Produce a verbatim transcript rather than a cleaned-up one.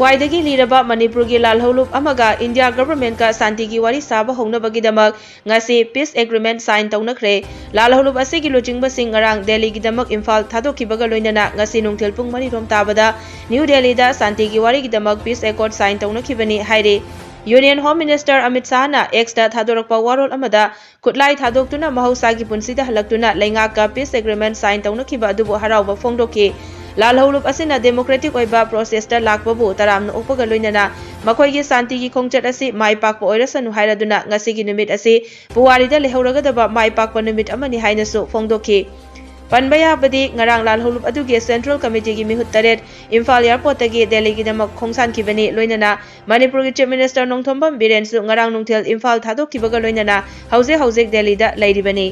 ꯈ꯭ꯋꯥꯏꯗꯒꯤ ꯂꯤꯔꯕ ꯃꯅꯤꯄꯨꯔꯒꯤ ꯂꯥꯜꯍꯧꯂꯨꯞ ꯑꯃꯒ ꯏꯟꯗꯤꯌꯥ ꯒꯚꯔꯟꯃꯦꯟꯠꯀ ꯁꯥꯟꯇꯤꯒꯤ ꯋꯥꯔꯤ ꯁꯥꯕ ꯍꯧꯅꯕꯒꯤꯗꯃꯛ ꯉꯁꯤ ꯄꯤꯁ ꯑꯦꯒ꯭ꯔꯤꯃꯦꯟꯠ ꯁꯥꯏꯟ ꯇꯧꯅꯈ꯭ꯔꯦ꯫ ꯂꯥꯜꯍꯧꯂꯨꯞ ꯑꯁꯤꯒꯤ ꯂꯨꯆꯤꯡꯕꯁꯤꯡ ꯉꯔꯥꯡ ꯗꯦꯜꯂꯤꯒꯤꯗꯃꯛ ꯏꯝꯐꯥꯜ ꯊꯥꯗꯣꯛꯈꯤꯕꯒ ꯂꯣꯏꯅꯅ ꯉꯁꯤ ꯅꯨꯡꯊꯤꯜ ꯄꯨꯡ ꯃꯔꯤ ꯔꯣꯝ ꯇꯥꯕꯗ ꯅ꯭ꯌꯨ ꯗꯦꯜꯂꯤꯗ ꯁꯥꯟꯇꯤꯒꯤ ꯋꯥꯔꯤꯒꯤꯗꯃꯛ ꯄꯤꯁ ꯑꯦꯀꯣꯔꯗ ꯁꯥꯏꯟ ꯇꯧꯅꯈꯤꯕꯅꯤ ꯍꯥꯏꯔꯤ꯫ ꯌꯨꯅꯤꯌꯟ ꯍꯣꯝ ꯃꯤꯅꯤꯁꯇꯔ ꯑꯃꯤꯠ ꯁꯥꯍꯅ ꯑꯦꯛꯁꯇ ꯊꯥꯗꯣꯔꯛꯄ ꯋꯥꯔꯣꯜ ꯑꯃꯗ ꯈꯨꯠꯂꯥꯏ ꯊꯥꯗꯣꯛꯇꯨꯅ ꯃꯍꯧꯁꯥꯒꯤ ꯄꯨꯟꯁꯤꯗ ꯍꯜꯂꯛꯇꯨꯅ ꯂꯩꯉꯥꯛꯀ ꯄꯤꯁ ꯑꯦꯒ꯭ꯔꯤꯃꯦꯟꯠ ꯁꯥꯏꯟ ꯇꯧꯅꯈꯤꯕ ꯑꯗꯨꯕꯨ ꯍꯔꯥꯎꯕ ꯐꯣꯡꯗꯣꯛꯈꯤ꯫ ꯂꯥꯜꯍꯧꯂꯨꯞ ꯑꯁꯤꯅ ꯗꯦꯃꯣꯀ꯭ꯔꯦꯇꯤꯛ ꯑꯣꯏꯕ ꯄ꯭ꯔꯣꯁꯦꯁꯇ ꯂꯥꯛꯄꯕꯨ ꯇꯔꯥꯝꯅ ꯑꯣꯛꯄꯒ ꯂꯣꯏꯅꯅ ꯃꯈꯣꯏꯒꯤ ꯁꯥꯟꯇꯤꯒꯤ ꯈꯣꯡꯆꯠ ꯑꯁꯤ ꯃꯥꯏ ꯄꯥꯛꯄ ꯑꯣꯏꯔꯁꯅꯨ ꯍꯥꯏꯔꯗꯨꯅ ꯉꯁꯤꯒꯤ ꯅꯨꯃꯤꯠ ꯑꯁꯤ ꯄꯨꯋꯥꯔꯤꯗ ꯂꯩꯍꯧꯔꯒꯗꯕ ꯃꯥꯏ ꯄꯥꯛꯄ ꯅꯨꯃꯤꯠ ꯑꯃꯅꯤ ꯍꯥꯏꯅꯁꯨ ꯐꯣꯡꯗꯣꯛꯈꯤ꯫ ꯄꯟꯕ ꯌꯥꯕꯗꯤ, ꯉꯔꯥꯡ ꯂꯥꯜꯍꯧꯂꯨꯞ ꯑꯗꯨꯒꯤ ꯁꯦꯟꯇ꯭ꯔꯦꯜ ꯀꯃꯤꯇꯤꯒꯤ ꯃꯤꯍꯨꯠ ꯇꯔꯦꯠ ꯏꯝꯐꯥꯜ ꯑꯦꯌꯔꯄꯣꯔꯠꯇꯒꯤ ꯗꯦꯜꯂꯤꯒꯤꯗꯃꯛ ꯈꯣꯡꯁꯥꯟꯈꯤꯕꯅꯤ꯫ ꯂꯣꯏꯅꯅ ꯃꯅꯤꯄꯨꯔꯒꯤ ꯆꯤꯐ ꯃꯤꯅꯤꯁꯇꯔ ꯅꯣꯡꯊꯣꯝꯕꯝ ꯕꯤꯔꯦꯟꯁꯨ ꯉꯔꯥꯡ ꯅꯨꯡꯊꯤꯜ ꯏꯝꯐꯥꯜ ꯊꯥꯗꯣꯛꯈꯤꯕꯒ ꯂꯣꯏꯅꯅ ꯍꯧꯖꯤꯛ ꯍꯧꯖꯤꯛ ꯗꯦꯜꯂꯤꯗ ꯂꯩꯔꯤꯕꯅꯤ꯫